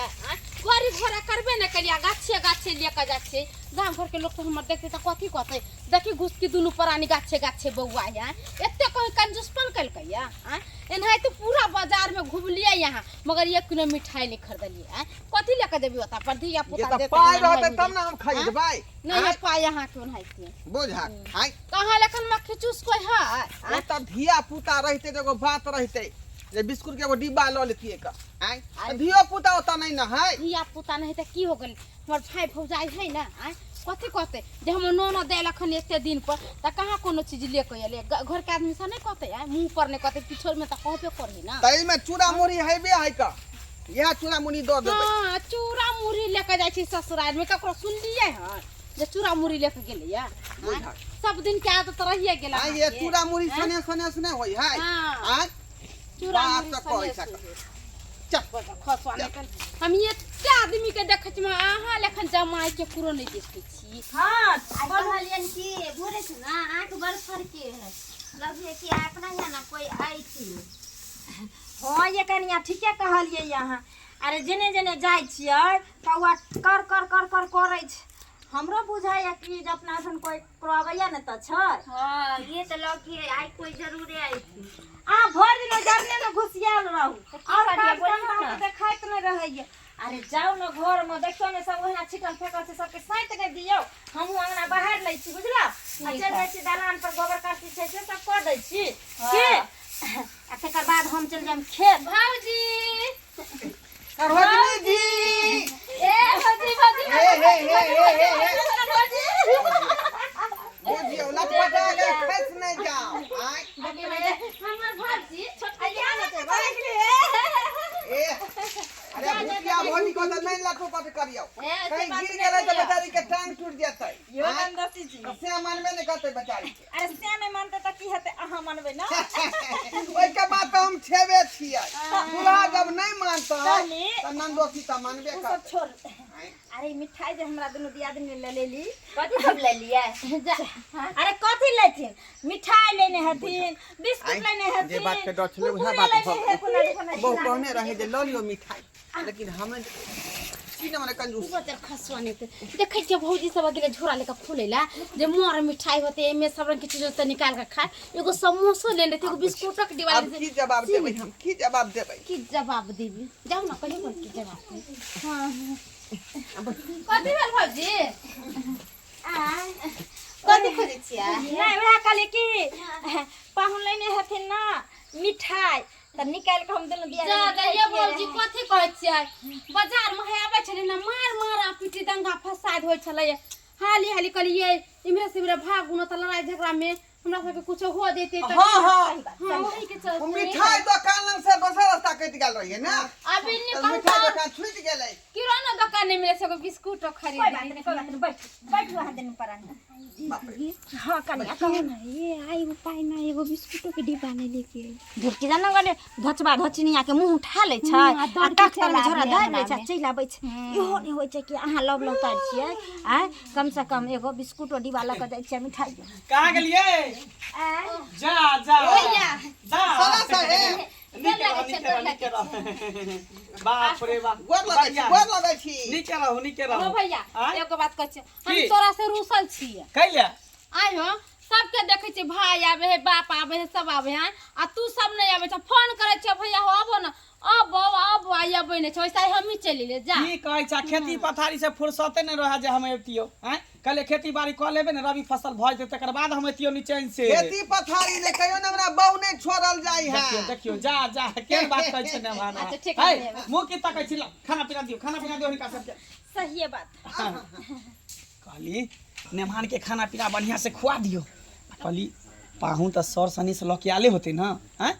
आँय? गाड़ी घोड़ा करबे नहि केलियै आ गाछे गाछे लऽ कऽ जाइ छियै। गाम घरके लोक तऽ हमर देखतै तऽ कथी कहतै? देखी घुसकी दुनू प्राणी गाछे गाछे बौआ है। एते कहीं कंजूसपन केलकै या? आँय, एनाहिते पूरा बाजारमे घुमलियै यहाँ, मगर एक किलो मिठाई नहि खरीदलियै। आँय, कथी लऽ कऽ जेबी ओतऽ पर धिया जे पुता तऽ देतै पाइ हमरा रहतै नहि तब ने हम खरीदबै। नहि है पाइ अहाँके ओनाहिते। बुझा आइ तऽ अहाँ लखन मक्खी चूस कोइ है? ओ तऽ धिया पुता रहितै तऽ एगो बात रहितै जे बिस्कुट के एगो डिब्बा लऽ लेतियै कऽ। आँय, तऽ धियो पुता ओतऽ नहि ने है। धिया पुता नहि तऽ की हो गेल? हमर भाय भौजाइ है ने। आँय, कथी कहतै जे हमर ननद आयल अखन एते दिन पर तऽ कहाँ कोनो चीज ले कऽ एलै? घरके आदमी सब नहि कहतै? आँय, मुँह पर नहि कहतै, पिछोरमे तऽ कहबे करही ने। ताहिमे चूड़ा मुरही हेबे है कऽ, इएह चूड़ा मुरही दऽ देबै। हँ, चूड़ा मुरही लऽ कऽ जाइ छी ससुरारिमे। ककरो सुनलियै हन जे चूड़ा मुरही लऽ कऽ गेलैया? बुझल। सब दिन के आदत रहिए गेल आँय, ये अहाँके। चूड़ा मुरही सने सने से नहि होइ है। हाँ। आँय, चूड़ा बात मुरही तऽ कहै सने छक। से। चल। खसुआ निकल। हम एते आदमी के देखै छी, मगर अहाँ लेखन जमाई के ककरो नहि देखै छी। हाँ, आइ कहलियनि कि भोरे से ना आँख बड़ फरके है, लगे कि अपना यहाँ ना कोई आई थी। हाँ ये कनिया ठीके कहलियै अहाँ। अरे जेने जेने जाइ छियै कौआ कर कर कर कर करै छै। हमरो बुझाइए कि जे अपना एखन कोई ककरो आबैया ने तऽ छै। हाँ, ये तऽ लगे आइ कोई जरूरे आई थी। अहाँ भरि दिन ओहि जरने मे घुसियाल रहू तऽ की और करियै, काज बोलियौ धंधा ने। के देखैत नहि रहैया। अरे जाउ ने घरमे, देखियौ ने सब ओहिना छिटल फेकल छै, सबके सैंत नहि दियौ। हमहूँ अङ्गना बहारि लै छी, बुझलहुँ? आ चलि जाइ छी दलान पर, गोबर करसी छै से सब कऽ दै छी की। आ तकर बाद हम चलि जायब खेत। भाउजी। सरोजनी जी। ए भौजी, भौजी। हे हे हे हे हे हे, बुझियौ लटपटा के खसि नहि जाओ। आँय, हमर भौजी छोटका। ए अरे भुतिया भौजी को तऽ नहि लटपट करियौ। ए, से कहीं बात गिर नहि गेलै तऽ कहियौ। बेचारी के टांग टूटि जेतै। यौ आँय, नंदोसी जी। तऽ से मानबे नहि करतै बेचारी के। अरे से नहि मानतै तऽ की हेतै? अहाँ मानबै ने। ओहिके बाद तऽ हम छेबे छियै। दूल्हा जब नहि मानतै कहली। तऽ नंदोसी तऽ मानबे ओ सब करतै। छोड़। अरे ई मिठाई जे हमरा दुनू दियादनी ले लेली। कथी सब ले लियै? अरे कथी लेथिन? मिठाई लेने हथिन, बिस्कुट आँय, लेने हथिन, जे बात के डर छलै उएह कुरकुरे बात लेने भऽ गेलै। हेथिन। बहु कहने रहै जे लऽ लियौ मिठाई, लेकिन हमे की ने मने कंजूस। बचल खसुआ नहीं ते देखै छियै भौजी सब गेलै झोरा लेके खोलै ला जे मोर मिठाई होते, एमे सब रंग के चीज होते, निकाल के खाए। एगो समोसो लेने थे, एगो बिस्कुटक डिब्बा आब लेने की थे। जवाब देबै हम? की जवाब देबै? की जवाब देबी? जाउ ने कहियो पर की जवाब देबी। हाँ, कथी भेल भौजी? कथी खोजै छियै? नहि, वएह कहलियै कि पाहुन लेने हथिन ना मिठाई, तऽ निकालि कऽ हम दुनू दियादनी जा खाइ ये भौजी छियै। कथी कहै छियै? बाजार मे हे आबै छलै ने, मार मार आ पीटी दंगा फसाद होइ छलै। हाली हाली कहलियै इम्हरे से इम्हरे भागू न तऽ लड़ाई झगड़ा में हमरा सबके कुछो हो जैते तऽ। हाँ हाँ हाँ, वही के ओ चलते। मिठाई दोकान लग से दोसर रास्ता कटि गेल रहियै ने। अभी ने तऽ कहू मिठाई तऽ दोकान छूटि गेलै। किराना दोकान नहि मिलै छै, एगो बिस्कुटो कोई बात खरीद। नहीं, कोई बात नहीं, बैठू बैठू अहाँ दुनू प्राणी। बाप रे। हाँ कनिया, कहू ने। ये आई एगो पाइ ना, एगो बिस्कुटो के डिब्बा नहीं लेके आई। धुरकी जानो गने धचबा धचनिया के मुंह उठा लै छै आ आ दौड़ के काख चलि तरमे झोरा आबै धरि लै छै अंगनामे। आ चलि आबै छै। इहो नहि होइ छै कि अहाँ लव लवतार छियै। आँय, कम से कम एगो बिस्कुटो डिब्बा लऽ कऽ जाइ छियै मिठाई। कहाँ गेलियै? जा जा। भैया। जा। साला साहेब। नीके रहो, नीके रहो, नीके रहो। बाप रे बाप। गोर लगै छी। बढ़िया। गोर लगै छी। नीके रहू, नीके रहू। हो भैया। आँय? एगो बात कहै छियै, हम की? तोरा से रूसल छियै। कैले? आइ हो सबके देखै छियै, भाय आबै है, बाप आबै है, सब आबै है, आ तू सब नहि आबै छ। फोन करै छियै, भैया हो आबो ने, अबो अबो, आइ अबै नहि छै। वैसे आइ हमही चलि एलियै जा। की कहै छै, खेती पथारी से फुर्सते नहि रहै जे हम अबितियौ। आँय, कहले खेती बाड़ी कऽ लेबै ने, रबी फसल भऽ जेतै, तकर बाद हम अबितियौ निचैन से। खेती पथारी ने कहियो ने हमरा बहु नहि छोड़ल जाइ है। देखियौ देखियौ, जा जा, केहन बात कहै छै ने भाना। अच्छा, ठीक है है। मुँह की तकै छी? खाना पीना दियौ, खाना पीना दियौ हिनका सबके। सहिए बात। कहली मेहमान के खाना पीना बढ़िया से खुआ दियौ। आ कहली पाहुन तऽ सर सनी से लऽ के आले होते ना? आँय,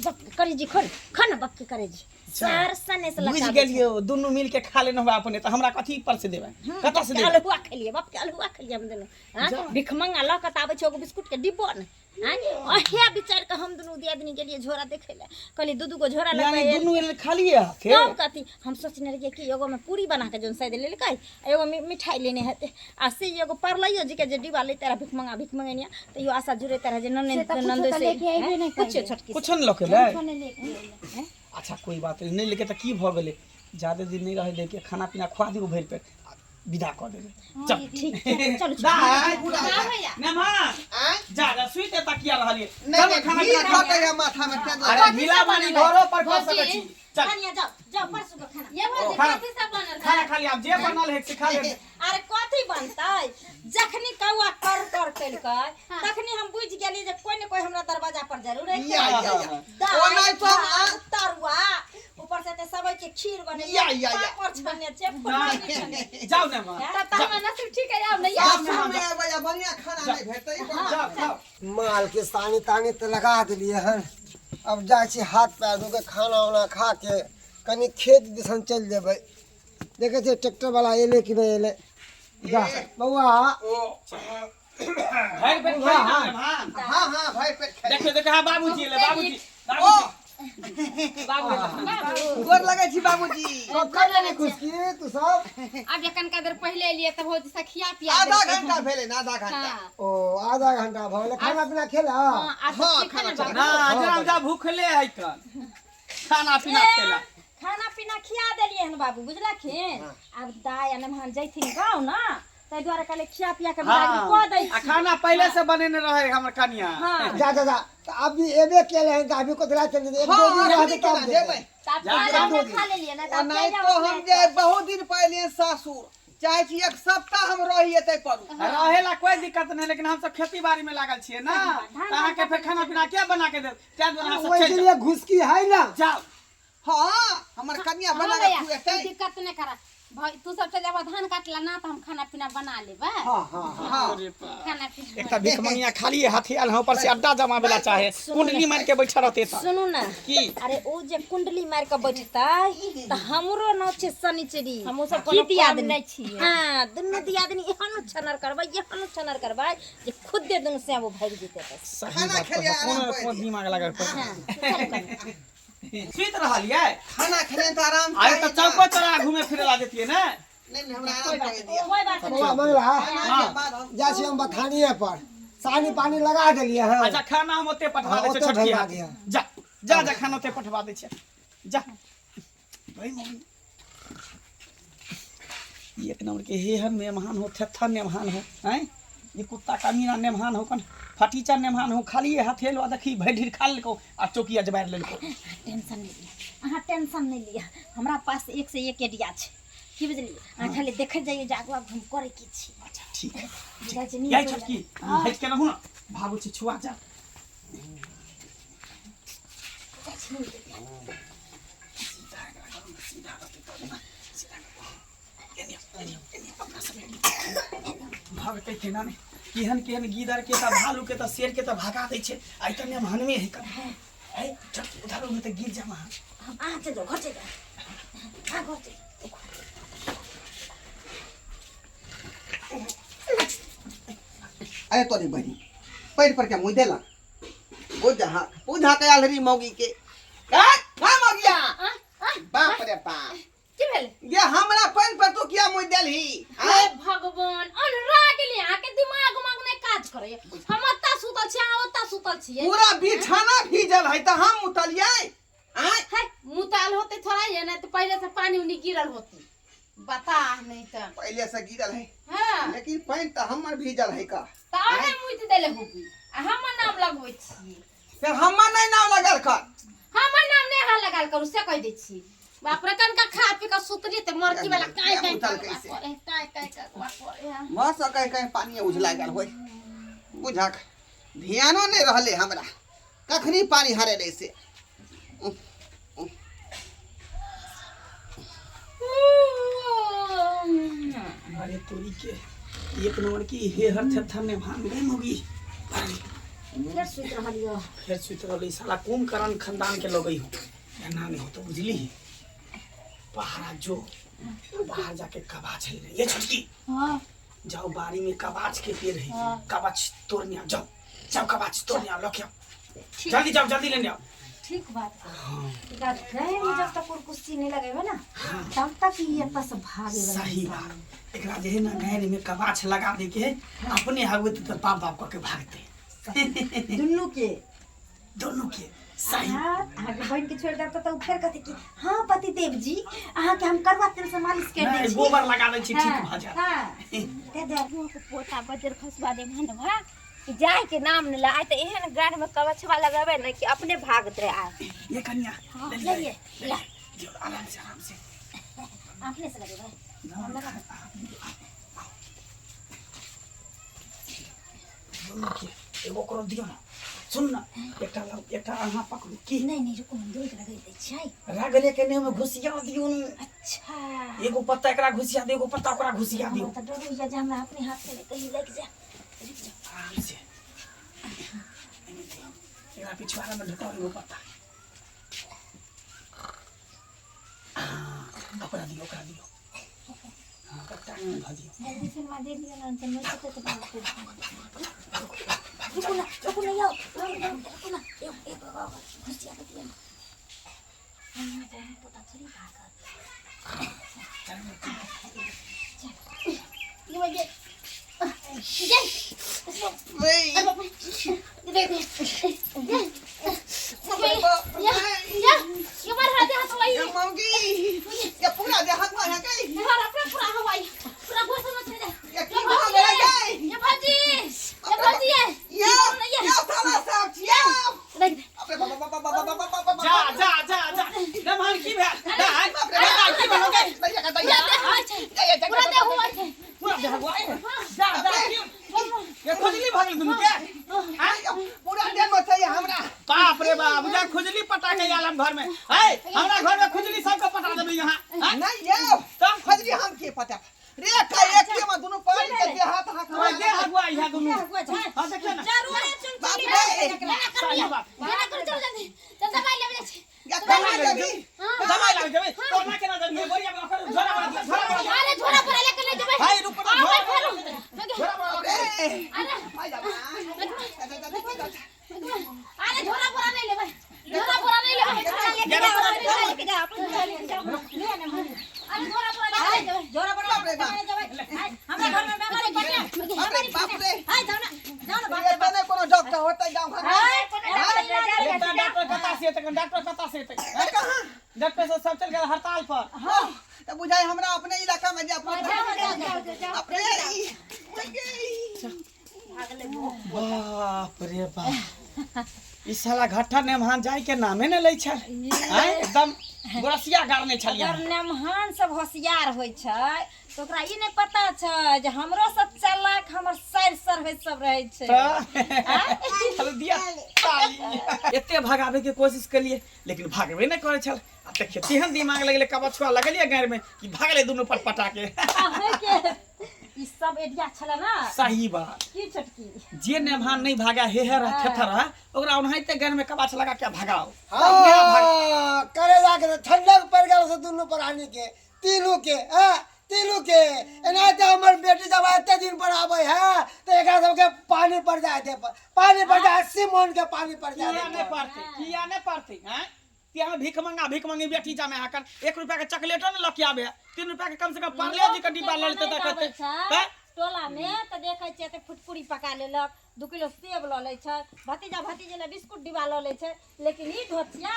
बक करे जी, खोल खा ना, बक के करे जी सर सने से बुझि लगा गेलियौ, दुनू मिल के खा लेने होबै अपने, तऽ हमरा कथी पर से देबै? कतऽ से देबै? अलहुआ खेलिए, बाप के अलहुआ खेलिए हम दुनू। हाँ, भिखमंगा लऽ कऽ तऽ आबै छै, एगो बिस्कुट के डिब्बो ने। आँय, अहे विचार कऽ हम दुनू दियादनी गेलियै झोरा देखै लए, कहलियै दू दू गो झोरा लऽ यानी कऽ दुनू एल खालिए हाथे? तब कथी, हम सोचने रहियै कि एगो में पूरी बना के जोन शायद लेलकै आ एगो मिठाई लेने हेतै, आ से एगो पड़लैयो जी के जे डिब्बा लैते रह भिखमंगा भिखमंगनिया, तऽ इहो आशा जुड़ैत रहे जे ननद से तऽ कुछो ननदो तऽ से लेके अयबे नहि कुछो कयलै। छोटकी कुछो नहि लऽ के एलै? कुछो नहि लेके अयलै। अच्छा, कोई बात नहीं, नहि लेके तऽ की भऽ गेलै? ज्यादा दिन नहीं रहे देके खाना पीना खुआ दियो भरि पेट आ विदा कऽ देबै। चल ठीक छै, चलू। दाइ हाँ भैया। नेमान आँय? जा जा सुति एतऽ किया रहलियै? नहीं चल नहीं खाना घी पीना खा। खतै है माथा में तें अरे दुआरे। ढीला बानी घरो पर खा सकै छी। चल कनिया जाओ जाओ परसू के खाना। ये भौजी खाना- कथी सब बनल है? खाना खा लिया, जे बनल है से खा ले। अरे कथी बनतै, जखनी कौआ कर कर केलकै तखनी हम बुझि गेलियै जे कोई ने कोई हमरा दरवाजा पर जरूर अयतै। या या या दालि, ओ नहीं तो हम भात, तरुआ, ऊपर से ते सबई के खीर बनेलियै, या, या, या। पापड़ छानने छै, फुलौरी छानने छै। जाओ नेमान। तब तऽ हमर नसीब ठीक है आब नहीं सासुर में एबै आ बढ़िया खाना नहीं भेटतै। जाओ जाओ। माल के सानी तानी तऽ लगा देलियै हन, अब जाइ छी हाथ पैर धो के खाना उना खा के कनि खेत दिसन चलि जेबै। देखै छियै ट्रैक्टर वाला एलै कि नहि एलै। जा बौआ। भरि पेट खाइ ना नेमान। हाँ हाँ भाई पेट खाइ। देखियो देखियो, हाँ बाबूजी एलै, बाबूजी बाबूजी बाबू। गोर लगै छी बाबूजी। कखन एली खुशकी तू सब? अब एखन का देर पहिले एलियै तऽ भौजी से खिया पिया आधा देलकै। घंटा भेलै ना, आधा घंटा। हाँ ओ आधा घंटा भऽ गेलै। खाना पीना खेला? हाँ, आ सब हाँ, ठीक है खाना ना बाबू? ना जरा जा भूखले है कन खाना पीना खेला। खाना पीना खिया देलियै हन बाबू, बुझलखिन? आब दाइ आ नेमान जैथिन गाँव ना, ताहि दुआरे कहलियै खिया पिया के विदागरी कऽ दै आ छी। खाना पहले से बनेने रहे हमर कनिया। हाँ। जा जा जा, तऽ अभी एबे केले हन तऽ अभी कथी चलि जेतै? एक हाँ दो दिन अखनी रहतै केना तब जेबै। जेबै? तब जा, खाना जा। पीना खा लेलियै ना, तब नहीं चलि तो जाउ हम जे बहुत दिन पहले सासुर चाहे छी, एक सप्ताह हम रहिए तै परू। रहेला कोई दिक्कत नहीं, लेकिन हम सब खेती बाड़ी में लागल छियै ना, तऽ अहाँके फेर खाना पीना के बना के देत? ताहि दुआरे अहाँ सब ओहिके चलि लिए घुसकी है ना। जाउ। हाँ हमर कन्या हाँ बना के भैया, खुएतै। तू दिक्कत नहीं करा भाई, तू सब चल जाबा धान काटला ना तऽ हम खाना पीना बना लेबै। हाँ हाँ हाँ। हाँ अरे बाप। खाना पीना एक तऽ भिखमंगिया खाली हाथे आयल हँ, ऊपर से अड्डा जमाबे ला चाहे कुंडली मारि के बैठल रहते तऽ सुनू ना। की? अरे ओ जे कुंडली मारि के बैठतै तऽ हमरो नाव छै शनिचरी। हमहूँ सब की कोनो कम दियादनी नहि छियै। हाँ, दुनू दियादनी एहन छनर करबै, एहन छनर करबै जे खुदे दुनू सेबो भागि जेतै एतऽ से। सही खाना बात खेलियै, कहलौ, आराम कोनो कऽ कोनो लिअ। दिमाग लागल पर। सुति रहलियै? खाना खेलियै तऽ आराम अरे चाही तऽ ना। चौको चौराहा घूमे फिरे ला देतियै ने। नहीं नहीं हमरा आराम करे दिअ। कोई बात नहीं। बौआ मंगला, खाना के बाद हम जाइ छी हम बथानिए पर, सानी पानी लगा देलियै हन। अच्छा खाना हम ओते पठवा हाँ, दै छियै ओते छोटकी भेजवा हाथ। दिअ। जा जा जा, खाना ओते पठवा दै छियै जा। भाई मम्मी ई एक नंबर के हे हन मेहमान हो, थेथर नेमहान हो, हैं ये कुत्ता का मीना नेमहान हो, कन फटीचा नेमहान हो, खाली हाथे लो देखी भरि ढीर खा लेलको आ चौकिया जबारि लेलको। टेंशन नहि लिअ अहाँ, टेंशन नहि लिअ, हमरा पास एक से एक आइडिया छै, की बुझलियै? अहाँ खाली देखैत जाइयौ जे आगू आगू हम करै की छी। अच्छा ठीक है। जाइ छी नींद यही पड़ि छोटकी हटि के रहू ना, भागो छी छुआ जा। जाइ छी नींद पड़ि जायत। सीधा रहतै तब ना, सीधा एने एने एने अपना सब भगतै केना ने? केहन केहन गीदड़ के तऽ भालू के तऽ शेर के तऽ भगा दै छै, आइ तऽ नेमहनमे है कन है छोटकी, उधर उधर तऽ गिर जाम अहाँ। अहाँ चलि जाउ घर, चलि जाउ अहाँ घर, चलि जाउ। अरे तोरी बहिनी पैर पर के मुँह देला बुझा बुझा के आयल रही मौगी के। ए हाँ मौगिया, बाप रे बाप, की भेल ये हमरा पैर पर तू किया मुँह देलही? हे भगवान, अनरा गेलियै अहाँके दिमाग उमाग नहि काज करैए। हम ओतऽ सुतल छी, अहाँ ओतऽ सुतल छियै। पूरा बिछाना भीजल है तऽ हम उतलियै आँय? है मुताल होते थोड़ा ये नहीं तो पहले से पानी उनी गिरल होती, बता नहीं तो। पहले से गिरल है। हाँ। लेकिन पानि तऽ हमर भीजल है का। तऽ अहे मुति देले होबी आ हमर नाम लगबै छी। फेर हमर नहीं नाम लगल कर। हमर नाम नहि अहाँ लगाल करू से कहि दै छी। बाप रे, कनका खा पी कऽ सुतली तऽ मरकी वाला काँय काँय उतल कऽ कैसे? करे, काँय काँय कऽ करे। भऽ सकै कहीं पानी उझला गेल होय, बुझक ध्यानो नहीं रहले हमरा कखनी पानी हरेले से। अरे तोरी के एक नंबर की हे हर थेथर ने भान गई मोगी। फेर सुति रहलियै। फेर सुति रहलै साला कुंभकर्ण खानदान के लगई हो, एना नहीं हो तो बुझली। बाहर जो बाहर जाके कबाच है ये छोटकी। हाँ। जाओ बाड़ी में कबाच के पेड़ है। हाँ। कबाच तोड़ने आओ, जाओ जाओ कबाच तोड़ने आओ, लके आओ जल्दी, जाओ जल्दी लेने आओ। ठीक बात। बात है, जब तक कुर्सी नहीं लगेबे ना तब तक ई एतऽ से भागे वाला। सही बात, एकरा जे है ना गाय में कबाच लगा दे के अपने हवे तो बाप बाप कह के भागते। दुनू के, दोनों के सही। अहाँके बहिन के छोड़ि देब तऽ ओ फेर कहतै कि हँ पतिदेव जी अहाँके हम करुआ तेल से मालिश कर दै नहि छी। गोबर लगा दै छी ठीक भऽ जायत। हँ दे दे। के पोता बजर खसवा दे भनवा कि जाय के नाम न ले आइ तऽ एहन गाढ़ में कवछवा लगेबै ने कि अपने भागतै आइ। ये कनिया हाँ, ले ले लिअ। लिए, ला। दियौ, आराम से आराम से। अपने से लगेबै। एगो ओकरो दियौ ने, सुन ने, एकटा लाउ, एकटा अहाँ पकड़ू की। नहि नहि रुकू, हम दूध लगै दै छियै। रगले के ने ओहिमे घुसिया दियौ ने। अच्छा। एगो पत्ता एकरा घुसिया दियौ, एगो पत्ता ओकरा घुसिया दियौ। हमरा तऽ डर होइया जे हमरा अपने हाथ से कहीं लागि जाय। रुकि जाउ। आराम से एहिमे दियौ, एकरा पिछुआरा में ढुकाउ एगो पत्ता। हाँ, ओकरा दियौ, ओकरा दियौ। हाँ, पत्ता एहिमे धऽ दियौ। जल्दी से माँ दे दियौ ने, तऽ नहि तऽ बाप रे। रुकू ना, रुकू ना यौ, रुकू ना, यौ, एगो घुसिया के दियौ ने। हमरा तऽ पोता थोड़ी भागत। ये मौगी ये पूरा देह हाथ में है गई। ये की भऽ गेलै गई? ये ये साला सब छिया। अबे बाबा बाबा बाबा बाबा बाबा। जा जा जा जा, नमहन की भेल? दाइ दाइ, की भेल गई? दैया का दैया दैया। पूरा देह गुआइ। जा जा, की ये खुजली भऽ गेल दुनू के? आँय? पूरा देह में छै हमरा। बाप रे बाप, जा खुजली पटा के आयल हम घर में। है हमरा घर में खुजली सबके पटा देबै यहाँ। आँय? नहीं ये तब खजरी हम के पता रे का एक के में दुनू पानी के देह हाथ हाथ। तोरा देह हगुआइ है दुनू। हाँ देखिए ना। बाप रे। सही बात। या कहाँ जेबी? दवाई लाग जेबै कोना केना जेबै? बोरिया में ओकर झोरा बना दियौ, झोरा बना दियौ। अरे झोरा पर लेके नहीं जेबै। हाय रुक ना, झोरा बना दियौ, झोरा बना बाप दियौ। रे। आइ जा। अरे झोरा बोरा नहीं लेबै, झोरा बोरा नहीं लेबै। लेके जाओ, अपने लेके जाओ, अपने लेके जाओ। ले ने हम। अरे झोरा बोरा नहीं जेबै। झोरा बड़ा बाप रे बाप। लेके जेबै। हाय, हमरा घर में बेमारी पड़ले। बाप रे बाप रे। हाय, जाओ ना, जाओ ना, बाप ये रे बाप। तऽ नहि कोनो डॉक्टर होतै गाँव घर में? हाय, कोनो डॉक्टर नहीं। एकटा डॉक्टर कता से एतै? डॉक्टर कता से एतै? कहाँ? डॉक्टर सब सब चल गेल हड़ताल पर। हाँ, तऽ बुझाइ हमरा अपने इलाका में जाय पड़तै। जाओ, जाओ, जाओ, जाओ। अपने ई चल गई। बाप रे बाप, ई साला घट्ठा नेमहान जाय के नामे ने लै छल। आँय, एकदम गोरसिया गाड़ने छलियै। अगर नेमहान सब होशियार होइ छै तऽ ओकरा ई नहि पता छै जे हमरो सब चालाक हमर सर सर होइत सब रहै छै। तऽ चलू दिया ताली। एते भगाबे के कोशिश केलिए लेकिन भागबे नहि करै छल। आब देखियौ तेहन दिमाग लगलै, कबछुआ लगलियै गाड़ि में कि भागलै दुनू पर पटा के। अहाँके ई सब एरिया छलै ने। सही बात। की छोटकी? जे नेमहान नहीं भागा हे हे रह थेथर रह, ओकरा ओनाहिते गाड़ि में कबाछ लगा के भगाओ। हाँ, करे जाके तऽ ठंडक पड़ि गेल से दुनू प्राणी के, तीनू के। हाँ, तीनू के एनाहिते हमर बेटी जब एते दिन पर आबै है तऽ एकरा सबके पानी पड़ जाय दे पर, पानी पड़ जाय, 80 मन के पानी पड़ जाय किया दे नहीं पर। पड़तै? किया नहीं पड़तै? हैं कि हम भीख मंगा भीख मंगी बेटी जामे हाकर 1 रुपया के चॉकलेटो ने लऽ के आबे, 3 रुपया के कम से कम पार्ले जी के डिब्बा लऽ लेतै तऽ कहतै हैं? टोला में तऽ देखै छियै तऽ फुटकुरी पका लेलक, 2 किलो सेब लऽ लै छै, भतीजा भतीजी लए बिस्कुट डिब्बा लऽ लै छै, लेकिन ई धोतिया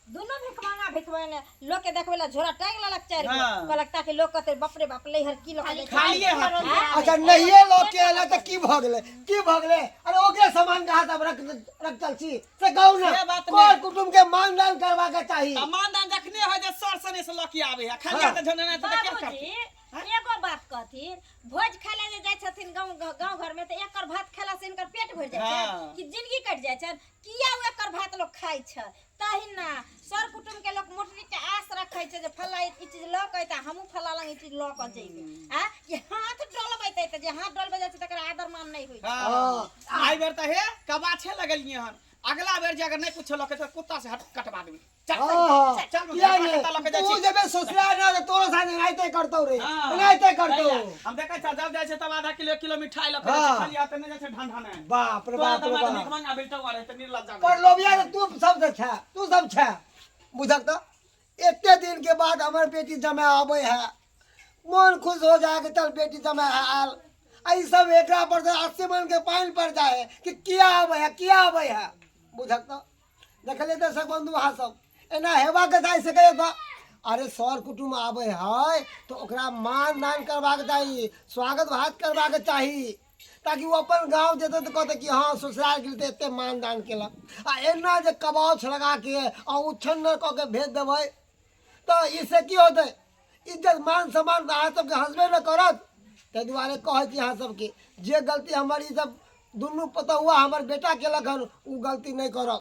दुनू भिखमंगा भिखमंगा लोक के देखबै लए झोरा टांगि लेलक चारि गो। हाँ। कहलक ताकि लोक कहतै बाप रे बाप लैहर की लऽ के जाइ छै। खालिए हाथ। अच्छा नहिये लऽ के एलै तऽ की भऽ गेलै? की भऽ गेलै? अरे ओकरे सामान कहाँ सब रख रखल छी से कहू ने। से बात कर नहि। कुटुम्ब के मानदान करबाक चाही। आ मानदान जखने होइ जे सर सने से लऽ के आबै है, खाली हाँ। हाथ झोने नहि तऽ क्या करतै? बाबूजी एगो बात कहथिन, भोज खाय लए जे जाइ छथिन गाँव गाँव घर में तऽ एकर भात खेला से हिनकर पेट भरि जाइ छै हाँ। कि जिंदगी कटि जाइ छनि? किया ओ एकर भात लोक खाइ छै? तहिना सर कुटुम्ब के लोक मोटरी के आस रखै छै जे फल्ला ई चीज लऽ के अयतै, हमहूँ फल्ला लग ई चीज लऽ के जइबै। आ कि हाथ डोलबैत अयतै, जे हाथ डोलबै जाइ छै तकरा आदर मान नहि होइ छै। हाँ। आइ बेर तऽ हे कबाछे लगलियै हन, अगला बेर जे अगर नहि कुछो लऽ के तऽ कुत्ता से हट कटवा देबै। चल। हाँ, चल। किया कुत्ता लऽ के नहि? जाइ तू छी। जेबे ससुराल ना तऽ तोरो साथ एनाहिते करतौ रे। हाँ। एनाहिते करतौ। हम देखै छ जब जाइ छै तब आधा किलो 1 किलो मिठाई लऽ के जाइ छै, हाँ। खाली हाथ नहि जाइ छै ढंढने। बाप रे तोरा बाप तऽ रे मारे बाप। भीख मंगा बेटा रहै तऽ निर्लज्जा। पर लोभिया तऽ तू सब तऽ छै, तू सब छै। बुझक तऽ एते दिन के बाद हमर बेटी जमाय आबै है, मन खुश हो जाए कि चल बेटी जमाय आयल, आ ई सब एकरा पर से 80 मन के पानि पड़ जाए है कि किया आबै है, किया आबै है। बुझक तऽ देखलियै दर्शक बन्धु अहाँ सब एना हेबाक चाही से कहियौ तऽ। अरे सर कुटुम्ब आबै है तऽ ओकरा मान दान करबाक चाही, स्वागत भात करबाक चाही, ताकि ओ अपन गाँव जेतै तऽ कहतै कि हँ ससुराल गेल तऽ एते मान दान केलक। आ एना जे कबाउछ लगाके आ उच्छन्नर कऽ के भेज देबै तऽ ईसे की होतै? इज्जत मान सम्मान तऽ अहाँ सबके हँसबे ने करत। ताहि दुआरे कहै छी अहाँ सबके, जे गलती हमर ई सब दुनू पुतहुआ हमर बेटा केलक हन, ओ गलती नहि करब।